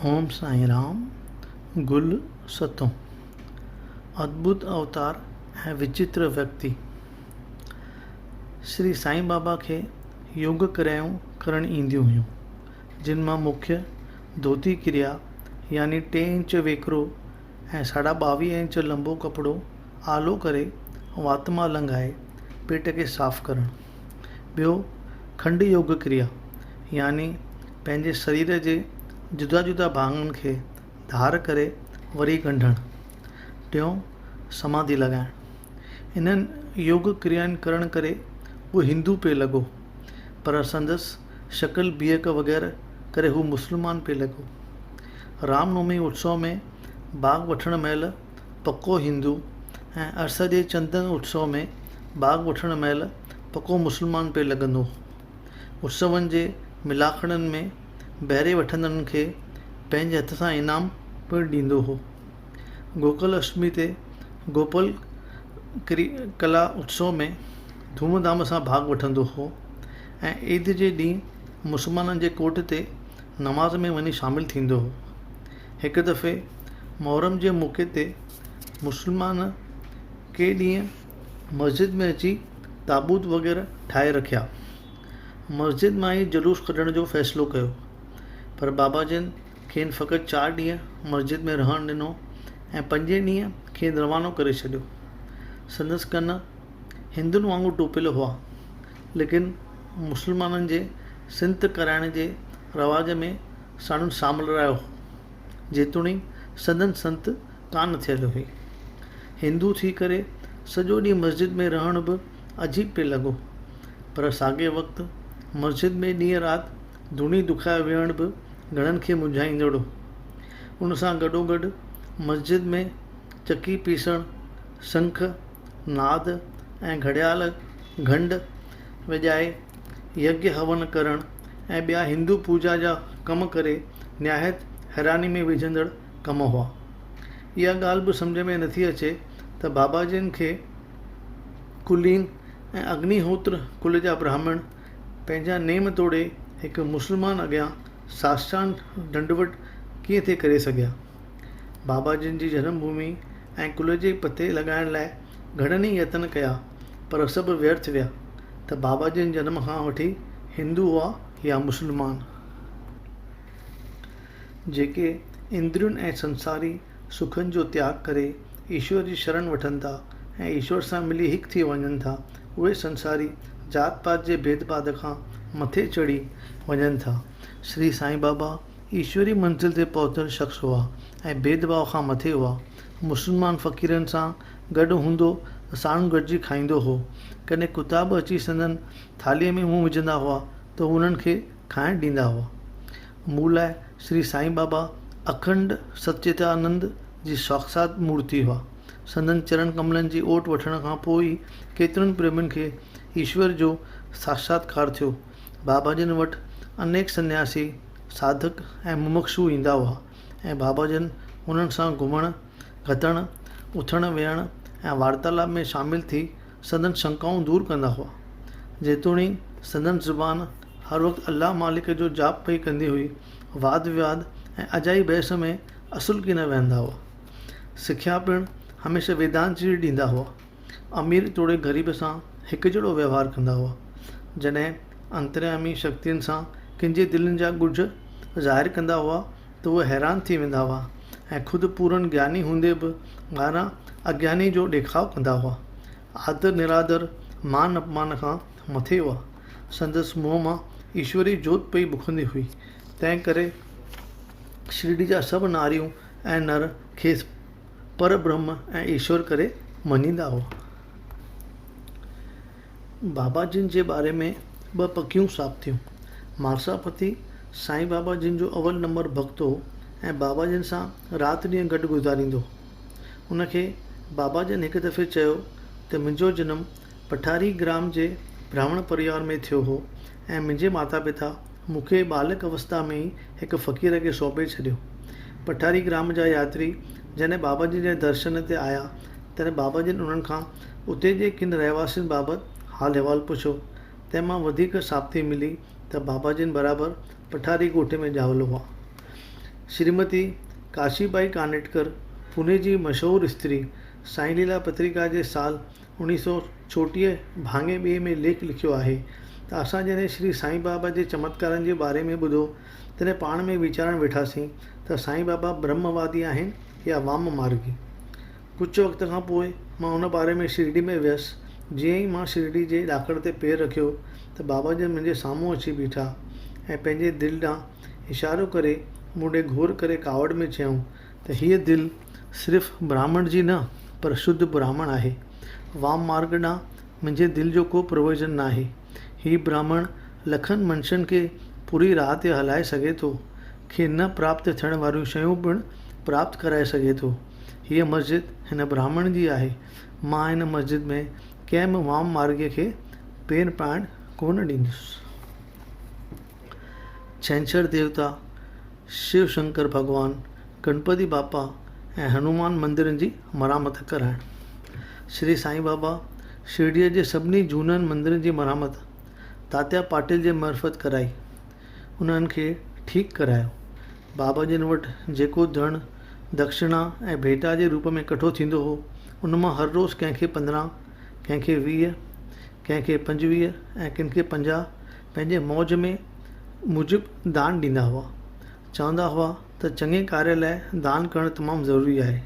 اوم سائين رام، گل ستون، ادڀت اوتار ۽ وچتر ويڪتي. شري سائين بابا کي يوگ ڪريائون ڪرڻ اينديون هيون، جن مان مکيه ڌوتي ڪريا يعني ٽي انچ ويڪرو ۽ ساڍا 22 انچ لنبو ڪپڙو آلو ڪري وات مان لنگهائي پيٽ کي صاف ڪرڻ. ٻيو کنڊ يوگ ڪريا يعني پنهنجي سرير جي جدا جدا ڀاڱن کي ڌار ڪري وري ڳنڍڻ. ٽيون سماڌي لڳائڻ. انهن يوگ ڪريائن ڪرڻ ڪري هو هندو پئي لڳو پر سندس شڪل بيهڪ وغيره ڪري هو مسلمان پئي لڳو. رام نومي اتسو ۾ ڀاڳ وٺڻ مهل پڪو هندو ۽ ارس جي چندن اتسو ۾ ڀاڳ وٺڻ مهل پڪو مسلمان پئي لڳندو هو. اتسون جي ملاکڙن ۾ بهري وٺندڙن کي پنهنجي هٿ سان انعام پڻ ڏيندو هو. گوڪل اشٽمي تي گوپل ڪلا اتسو ۾ ڌوم ڌام سان ڀاڳ وٺندو هو ۽ عيد جي ڏينهن مسلمانن جي ڪوٺ تي نماز ۾ وڃي شامل ٿيندو هو. هڪ دفعي محرم جي موقعي تي مسلمان ڪي ڏينهن مسجد ۾ اچي تابوت وغيره ٺاهي رکيا. مسجد مان ئي جلوس ڪڍڻ جو فيصلو ڪيو. پر بابا جن کين فقط چار ڏينهن مسجد ۾ رهڻ ڏنو ۽ پنجين ڏينهن کين روانو ڪري ڇڏيو. سندس ڪن هندن وانگر ٽوپيل هئا، ليڪن مسلمانن جي سنت ڪرائڻ جي رواج ۾ ساڻن ساملرايو هو، جيتوڻيڪ سندن سنت ڪانه ٿيل هئي. هندو ٿي ڪري سڄو ڏينهن مسجد ۾ رهڻ به عجيب پئي لڳو، پر ساڳئي وقت مسجد ۾ ڏينهن رات ڌوڻي دکائي ويهڻ به گهڻن کي منجهائيندڙ هو. ان سان گڏوگڏ مسجد ۾ چڪي پيسڻ، سنک، ناد ۽ گهڙيال گهنڊ وڄائي يگيه هون ڪرڻ ۽ ٻيا هندو پوڄا جا ڪم ڪري نهايت حيراني ۾ وجهندڙ ڪم هئا. اها ڳالهه به سمجهه ۾ نٿي اچي ته بابا جن کي ڪلين ۽ اگني هوتر ڪل جا براهمڻ پنهنجا نيم توڙي هڪ مسلمان اڳيان ساشٽانگ ڏنڊوٽ ڪيئن ٿي ڪري سگهيا. بابا جن جي جنم ڀومي ۽ ڪل جي پتي لڳائڻ لاء گهڻن ئي يتن ڪيا پر سڀ ويرٿ ويا ته بابا جن جنم کان وٺي هندو هئا يا مسلمان. جيڪي اندرين ۽ سنساري سکن جو تياڳ ڪري ايشور جي شرڻ وٺن ٿا ۽ ايشور سان ملي هڪ ٿي وڃن ٿا، اهي سنساري ذات پات جي ڀيد ڀاد کان مٿي چڙهي وڃن ٿا. شري سائين بابا ايشوري منزل تي پهتل شخص هئا ۽ ڀيد ڀاء کان مٿي هئا. مسلمان فقيرن سان گڏ هوندو ته ساڻن گڏجي کائيندو هو. ڪڏهن ڪتا به اچي سندن ٿالهيء ۾ منهن وجهندا هئا ته هو انهن کي کائڻ ڏيندا هئا. مون لاء شري سائين بابا اکنڊ ستچدانند جي ساکشات مورتي هئا. سندن چرڻ ڪملن جي اوٽ وٺڻ کان پوء ئي ڪيترن پريمين کي ايشور جو ساکشاتڪار ٿيو. بابا جن وٽ انيڪ سنياسي، ساڌڪ ۽ ممڪشو ايندا هئا ۽ بابا جن انهن سان گهمڻ، گهتڻ، اٿڻ ويهڻ ۽ وارتالاپ ۾ شامل ٿي سندن شنڪائون دور ڪندا هئا. جيتوڻيڪ سندن زبان هر وقت الله مالڪ جو جاپ پئي ڪندي هئي، واد وواد ۽ اجائي بحث ۾ اصل ڪين ويهندا هئا. سکيا پڻ هميشه ويدانت جي ڏيندا هئا. امير توڙي غريب سان هڪجهڙو وهنوار ڪندا هئا. جڏهن انتريامي شڪتين سان ڪن جي دلين جا ڳجهه ظاهر ڪندا هئا ته اهي حيران ٿي ويندا هئا ۽ خود پورن گياني هوندي به ٻاهران اگياني جو ڏيکاء ڪندا هئا. آدر نرادر، مان اپمان کان مٿي هئا. سندس منهن مان ايشوري جوت پئي بکندي هئي. تنهن ڪري شرڊي جا سڀ ناريون ۽ نر کيس پر برهم ۽ ايشور ڪري مڃيندا هئا. بابا جن جي باري ۾ ٻه پڪيون ثابتيون. مارساپتي سائين بابا جن جو اول نمبر ڀڳت هو ۽ بابا جن سان رات ڏينهن گڏ گذاريندو هو. ان کي بابا جن هڪ دفعي چيو ته منهنجو جنم پٺاري گرام جي براهمڻ پريوار ۾ ٿيو هو ۽ منهنجي ماتا پتا مون کي ٻالڪ اوستا ۾ ئي هڪ فقير کي سونپي ڇڏيو. پٺاري گرام جا ياتري جڏهن بابا جن جي درشن تي آيا، تڏهن بابا جن انهن کان اتي جي ڪن رهواسين بابت حال احوال پڇيو. تنهن مان وڌيڪ ثابتي ملي ته بابا جن برابر پٺاري ڳوٺ ۾ ڄاول هئا. شريمتي ڪاشي ٻائي ڪانيٽڪر، پوني جي مشهور استري، سائين ليلا پترڪا جي سال 1934 ڀاڱي ٻئي ۾ ليک لکيو آهي ته اسان جڏهن شري سائين بابا جي چمتڪارن جي باري ۾ ٻڌو تڏهن پاڻ ۾ ويچارڻ ويٺاسين ته سائين بابا برهموادي آهن يا وام مارگي. ڪجهه وقت کان پوء مان ان باري ۾ شرڊي ۾ ويس. جيئن ئي مان شرڊي جي ڏاڪڻ تي پير رکيو ته بابا جن منهنجي سامهون اچي بيٺا ۽ پنهنجي دل ڏانهن اشارو ڪري مون ڏي گهور ڪري ڪاوڙ ۾ چيائون ته هيء دل صرف براهمڻ جي نه پر شڌ براهمڻ آهي. وام مارگ ڏانهن منهنجي دل جو ڪو پرويوجن ناهي. هي براهمڻ لکن منشن کي پوري راهه تي هلائي سگهي ٿو. کي نه پراپت ٿيڻ واريون شيون پڻ پراپت ڪرائي سگهي ٿو. هيء مسجد هن براهمڻ جي آهي. مان هن مسجد ۾ ڪنهن به وام مارڳي کي پير پائڻ ڪونه ڏيندس. ڇنڇر ديوتا، شو شنڪر ڀڳوان، گڻپتي باپا ۽ هنومان مندرن جي مرامت ڪرائڻ. شري سائين بابا شرڊيء جي سڀني جهونن مندرن جي مرامت تاتيا پاٽل جي معرفت ڪرائي. انهن کي ٺيڪ ڪرايو. بابا جن وٽ جيڪو ڌڻ دڪشڻا ۽ ڀيٽا جي روپ ۾ ڪٺو ٿيندو هو، ان مان هر روز ڪنهن کي 15، ڪنهن کي 20، ڪنهن کي 25 ۽ ڪن کي 50 پنهنجي موج ۾ موجب دان ڏيندا هئا. چوندا هئا ته چڱي ڪاريه لاء دان ڪرڻ تمام ضروري آهي.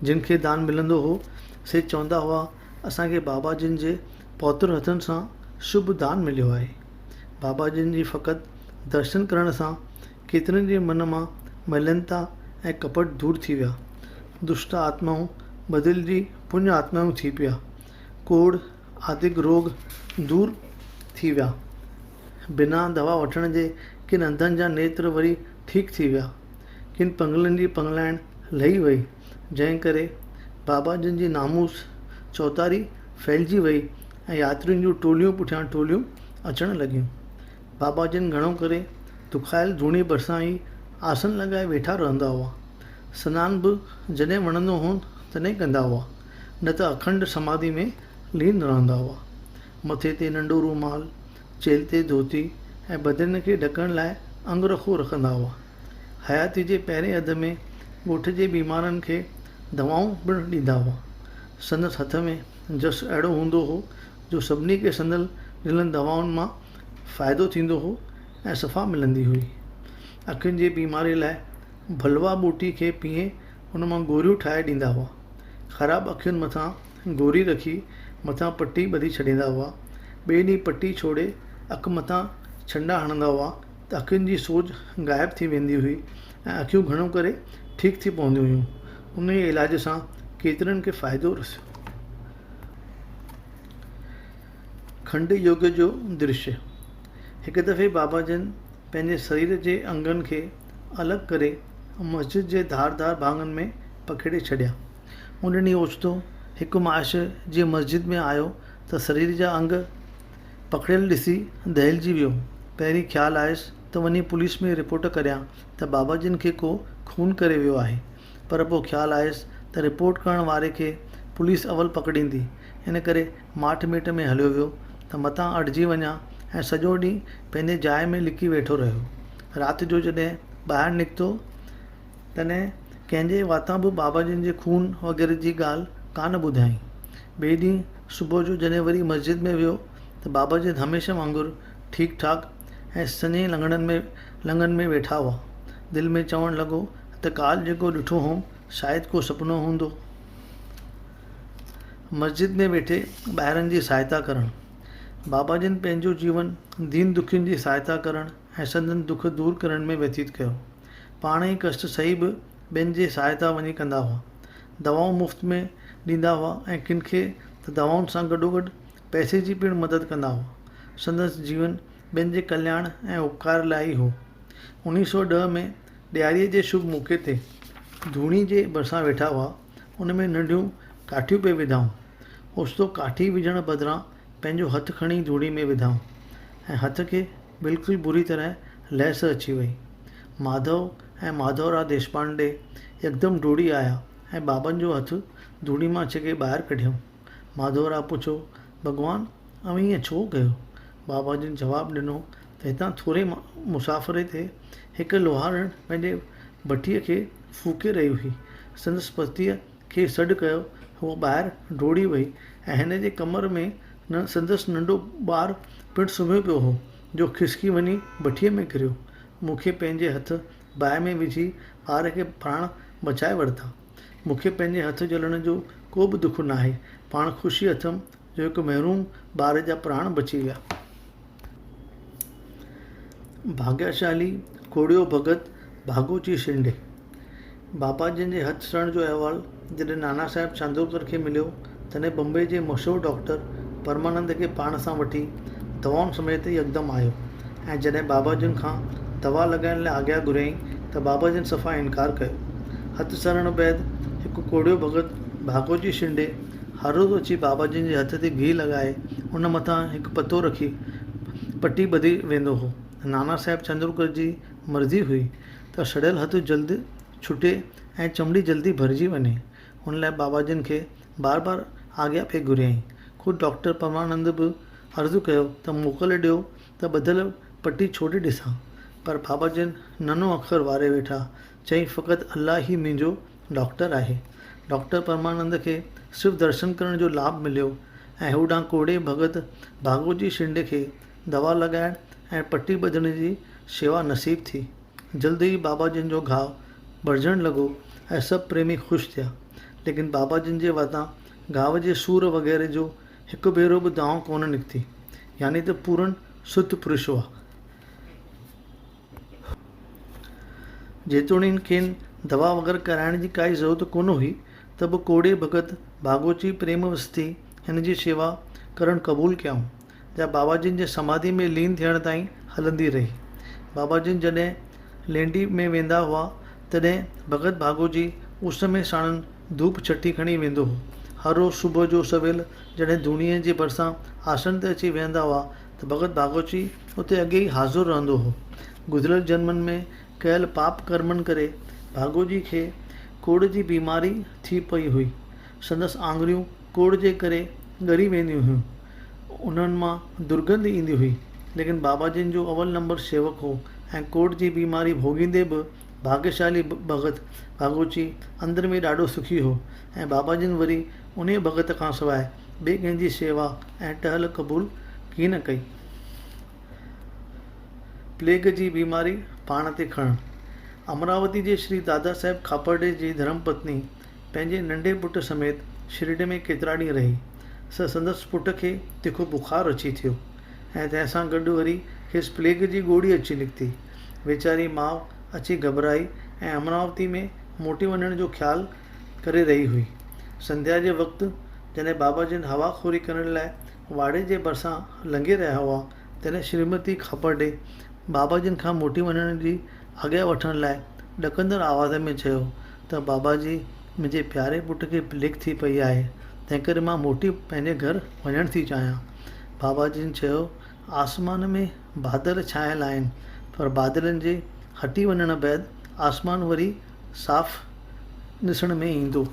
جن کي دان ملندو هو، سي چوندا هئا، اسان کي بابا جن جي پوتر هٿن سان شڀ دان مليو آهي. بابا جن جي فقط درشن ڪرڻ سان ڪيترن جي من مان ملينتا ۽ ڪپٽ دور ٿي ويا. دشٽ آتمائون بدلجي پڃ آتمائون ٿي پيا. ڪوڙهه آدڪ روڳ دور ٿي ويا. بنا دوا وٺڻ جي ڪن انڌن جا نيتر وري ٺيڪ ٿي ويا. ڪن پنگلن جي پنگلائڻ لهي وئي، جنهن ڪري بابا جن جي ناموس چوڌاري ڦهلجي وئي ۽ ياترين جون ٽوليون پٺيان ٽوليون اچڻ لڳيون. بابا جن گهڻو ڪري دکايل ڌوڻي ڀرسان ئي آسن لڳائي ويٺا رهندا هئا. سنان به جڏهن وڻندو هون تڏهن ڪندا هئا، نه ته اکنڊ سماڌي ۾ لين رهندا هئا. مٿي تي ننڍو رومال، چيلهه تي ڌوتي ۽ بدن کي ڍڪڻ لاء انگرکو رکندا هئا. حياتي جي پهرين اڌ ۾ ڳوٺ جي بيمارن کي دوائون پڻ ڏيندا هئا. سندس هٿ ۾ جس اهڙو هوندو هو جو سڀني کي سندل ڏنل دوائن مان فائدو ٿيندو هو ۽ صفا ملندي هئي. اکين جي بيماري لاء ڀلوا ٻوٽي کي پيهي ان مان گوريون ٺاهي ڏيندا هئا. خراب اکين مٿان گوري رکي مٿان پٽي ٻڌي ڇڏيندا هئا. ٻئي ڏينهن پٽي ڇوڙي اک مٿان ڇنڊا هڻندا هئا ته اکين جي سوڄ غائب ٿي ويندي هئي ۽ اکيون گهڻو ڪري ٺيڪ ٿي پونديون هيون. انهيء علاج سان ڪيترن کي فائدو رسيو. کنڊ يوگ جو درشيه، هڪ دفعي بابا جن پنهنجي سرير جي انگن کي الڳ ڪري مسجد جي ڌار ڌار ڀاڱن ۾ پکيڙي ڇڏيا. ان ڏينهن اوچتو هڪ مهاشيه جيئن مسجد ۾ آيو ته سرير جا انگ پکڙيل ڏسي دهلجي ويو. پهرين خيال آيس ته وڃي پوليس ۾ رپورٽ ڪريان ته بابا جن کي ڪو خون ڪري ويو آهي. پر پوء خيال آيس ته رپورٽ ڪرڻ واري کي پوليس اول پڪڙيندي، ان ڪري ماٺ ميٺ ۾ هليو ويو ته متان اڙجي وڃان ۽ سڄو ڏينهن پنهنجي جاء ۾ لڪي ويٺو رهيو. رات جو جڏهن ٻاهر نڪتو تڏهن ڪنهن جي واتان به بابا جن جي خون وغيره جي ڳالهه ڪانه ٻڌائين. ٻئي ڏينهن صبح جو جڏهن وري مسجد ۾ ويو ته بابا جن هميشه وانگر ٺيڪ ٺاڪ ۽ سڃي لڱن ۾ ويٺا هئا. دل ۾ چوڻ لڳو ته ڪالهه جيڪو ڏٺو هوم، شايد ڪو سپنو هوندو. مسجد ۾ ويٺي ٻاهرن جي سهائتا ڪرڻ. بابا جن پنهنجو جيون دين دکين جي سهائتا ڪرڻ ۽ سندن دک دور ڪرڻ ۾ ويتيت ڪيو. پاڻ ئي ڪشٽ سهي به ٻين جي سهائتا وڃي ڪندا هئا. دوائون مفت ۾ ڏيندا هئا ۽ ڪن کي ته دوائن سان گڏوگڏ پئسي جي پڻ مدد ڪندا هئا. سندس جيون ٻين جي ڪلياڻ ۽ اپڪار لاء ئي هو. 1910 ۾ ڏياريء جي شڀ موقعي تي ڌوڻي جي ڀرسان ويٺا هئا، ان ۾ ننڍيون ڪاٺيون پئي وڌائون. اوچتو ڪاٺي وجهڻ بدران پنهنجو هٿ کڻي ڌوڻي ۾ وڌائون ۽ هٿ کي بلڪل بري طرح لهس اچي وئي. ماڌو ۽ ماڌو راء ديشپانڊي يڪدم ڊوڙي آيا ۽ بابن جو هٿ ڌوڻي مان ڇڪي ٻاهر ڪڍيائون. ماڌو راء پڇيو، ڀڳوان، اوهين ائين ڇو ڪيو؟ بابا جن جواب ڏنو ته هتان ٿوري مسافري تي هڪ لوهارڻ پنهنجي بٺيء کي ڦوڪي رهي هئي. سندس پتيء کيس سڏ ڪيو. هوء ٻاهر ڊوڙي وئي ۽ هن جي ڪمر ۾ سندس ننڍو ٻار پڻ سمهيو پيو هو، جو کسڪي وڃي بٺيء ۾ ڪريو. مون کي پنهنجي هٿ باهه ۾ وجهي ٻار کي پراڻ بچائي ورتا. مون کي پنهنجي هٿ جلڻ جو ڪو به دک ناهي. پاڻ خوشي اٿم جو هڪ محروم ٻار جا پراڻ بچي ويا. ڀاڳياشالي ڪوڙهيو ڀڳت ڀاڳوجي شنڊي، بابا جن جي هٿ سڙڻ جو احوال جڏهن نانا صاحب چاندورڪر کي مليو، تڏهن بمبئي جي مشهور ڊاڪٽر پرمانند کي پاڻ سان وٺي دوائن سميت يڪدم آيو ۽ جڏهن بابا جن کان دوا لڳائڻ لاء آگيا گهريائين ته بابا جن صفا انڪار ڪيو. هٿ سڙڻ بعد هڪ ڪوڙهيو ڀڳت ڀاڳوجي شنڊي هر روز اچي بابا جن جي هٿ تي گيهه لڳائي ان مٿان هڪ پتو رکي پٽي ٻڌي ويندو هو. نانا صاحب چندرڪر جي مرضي هئي ته سڙيل هٿ جلد ڇٽي ۽ چمڙي جلدي ڀرجي وڃي، ان لاء بابا جن کي بار بار آگيا پئي گهريائين. خود ڊاڪٽر پرمانند به عرض ڪيو ته موڪل ڏيو ته ٻڌل پٽي ڇوڙي ڏسان، پر بابا جن ننهن اکر واري ويٺا، چيائين فقط الله ئي منهنجو ڊاڪٽر آهي. ڊاڪٽر پرمانند کي صرف درشن ڪرڻ جو لاڀ مليو ۽ هوڏانهن ڪوڙهي ڀڳت ڀاڳوجي شنڊي کي دوا لڳائڻ ۽ پٽي ٻڌڻ جي شيوا نصيب ٿي. جلد ئي بابا جن جو گهاء ڀرجڻ لڳو ۽ سڀ پريمي خوش ٿيا. ليڪن بابا جن جي واتان گهاء جي سور وغيره جو هڪ ڀيرو به دانهن ڪونه نڪتي. يعني ته پورن سڌ پرش هئا. جيتوڻيڪ کين دوا وغيره ڪرائڻ جي ڪائي ضرورت ڪونه هئي ته به ڪوڙهي ڀڳت ڀاڳوچي پريم وستي هن جي شيوا ڪرڻ قبول ڪيائون، جا بابا جن جي سماڌي ۾ لين ٿيڻ تائين هلندي رهي. بابا جن جڏهن لينڊي ۾ ويندا هئا، تڏهن ڀڳت ڀاڳوجي اس ۾ ساڻن ڌوپ ڇٺي کڻي ويندو هو. هر روز صبح جو سويل جڏهن ڌوڻيء جي ڀرسان آسڻ تي اچي ويهندا هئا ته ڀڳت ڀاڳوچي اتي اڳي ئي حاضر رهندو هو. گذريل جنمن ۾ ڪيل پاپ ڪرمن ڪري ڀاڳوجي کي ڪوڙهه جي بيماري ٿي پئي هئي. سندس آڱريون ڪوڙهه جي ڪري ڳري وينديون هيون. انهن مان درگنڌ ايندي هئي. ليڪن بابا جن جو اول نمبر شيوڪ هو ۽ ڪوڙهه جي بيماري ڀوڳيندي به ڀاڳيشالي ڀڳت ڀاڳوچي اندر ۾ ڏاڍو سکي هو ۽ بابا جن وري انهيء ڀڳت کان سواء ٻئي ڪنهن جي شيوا ۽ ٽهل قبول ڪين ڪئي. پليگ جي بيماري پاڻ تي کڻڻ. امراوتي جي شري دادا صاحب کاپرڊي جي ڌرم پتني پنهنجي ننڍي پٽ سميت شرڊي ۾ ڪيترا ڏينهن رهي. سندس پٽ کي تکو بخار اچي ٿيو ۽ تنهن سان گڏ وري کيس پليگ جي ڳوڙهي اچي نڪتي. ويچاري ماء اچي گهٻرائي ۽ امراوتي ۾ موٽي وڃڻ جو خيال ڪري رهي هئي. سنڌيا جي وقت جڏهن بابا جن هوا خوري ڪرڻ لاء واڙي جي ڀرسان لنگهي رهيا هئا، تڏهن شريمتي کاپرڊي بابا جن کان موٽي وڃڻ جي آگيا وٺڻ لاء ڏڪندڙ آواز ۾ چيو ته بابا جي منهنجي پياري پٽ کي پليگ ٿي پئي آهي، تنهنڪري مان موٽي پنهنجي گهر وڃڻ ٿي چاهيان. بابا جن چيو، آسمان ۾ بادل ڇانيل آهن، پر بادلن جي هٽي وڃڻ بعد آسمان وري صاف ڏسڻ ۾ ايندو.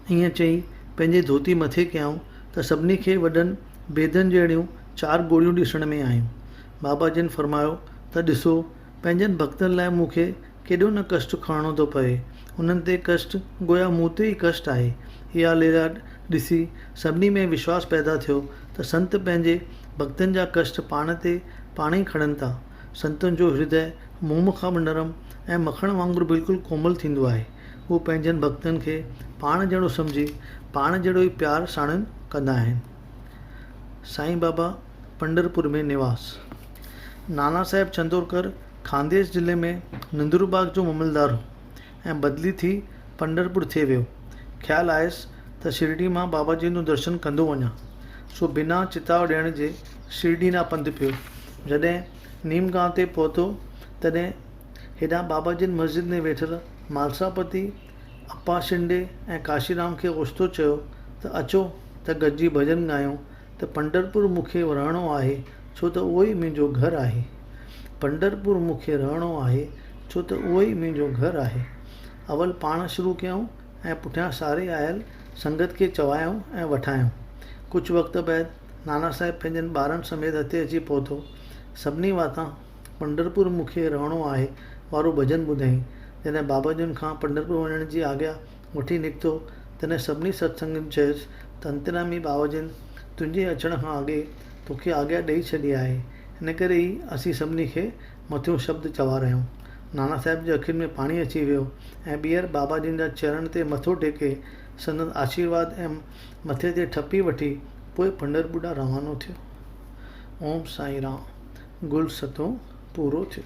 ائين چئي پنهنجي ڌوتي مٿي ڪيائون ته سڀني کي وڏن بيدن جهڙيون چار ڳوڙهيون ڏسڻ ۾ آيون. بابا جن فرمايو ته ڏسو، پنهنجن ڀڳتن لاء مون کي ڪيڏو نه ڪشٽ کڻڻو ٿو پوي. انهن تي ڪشٽ گويا مون تي ئي ڪشٽ آهي. اها ليلا ڏسي سڀني ۾ وشواس پيدا ٿيو ته سنت پنهنجي ڀڳتن جا ڪشٽ پاڻ تي پاڻ ئي کڻن ٿا. سنتن جو هردئه موم کان به نرم ۽ مکڻ وانگر بلڪل ڪومل ٿيندو آهي. هو پنهنجن ڀڳتن کي پاڻ جهڙو سمجهي، پاڻ جهڙو ئي پيار ساڻن ڪندا آهن. سائين بابا پنڍرپور ۾ نواس. نانا صاحب چندورڪر خانديش ضلعي ۾ نندرباغ جو معاملدار هو ۽ بدلي ٿي پنڍرپور ٿي ويو. خيال آيس ته شرڊي مان بابا جي جو درشن ڪندو وڃان. سو بنا چتاء ڏيڻ جي شرڊي ڏانهن پنڌ پيو. جڏهن نيم گانء تي پهتو، تڏهن هيڏانهن بابا جن مسجد ۾ ويٺل مالساپتي، اپا شنڊي ۽ ڪاشيرام کي اوچتو چيو ته اچو ته گڏجي ڀڄن ڳايون ته پنڍرپور مون کي رهڻو آهي ڇو ته اهو ئي منهنجو گهر آهي. پنڍرپور مون کي رهڻو آهي ڇو ته اهو ئي منهنجو گهر آهي. اول پاڻ شروع ڪيائون ۽ پٺيان ساري آيل سنگت کي چوايائون ۽ وٺايائون. ڪجهه وقت بعد نانا صاحب پنهنجن ٻارن سميت هتي اچي پهتو. سڀني واتان پنڍرپور مون کي رهڻو آهي وارو ڀڄن ٻڌائين. جڏهن بابا جن کان پنڍرپور وڃڻ جي آگيا وٺي نڪتو، تڏهن سڀني ستسنگين چيس ته انتريامي بابا جن تنهنجي اچڻ کان اڳي توکي آگيا ڏئي ڇڏي آهي، ان ڪري ئي اسين سڀني کي مٿيون شبد چوارايون. نانا صاحب جي اکين ۾ پاڻي اچي ويو ۽ ٻيهر بابا جن جا چرڻ تي مٿو ٽيڪي سندن آشيرواد ۽ مٿي تي ٺپي وٺي پوء پنڍرپور ڏانهن روانو ٿيو. اوم سائين رام. گل ستون پورو ٿيو.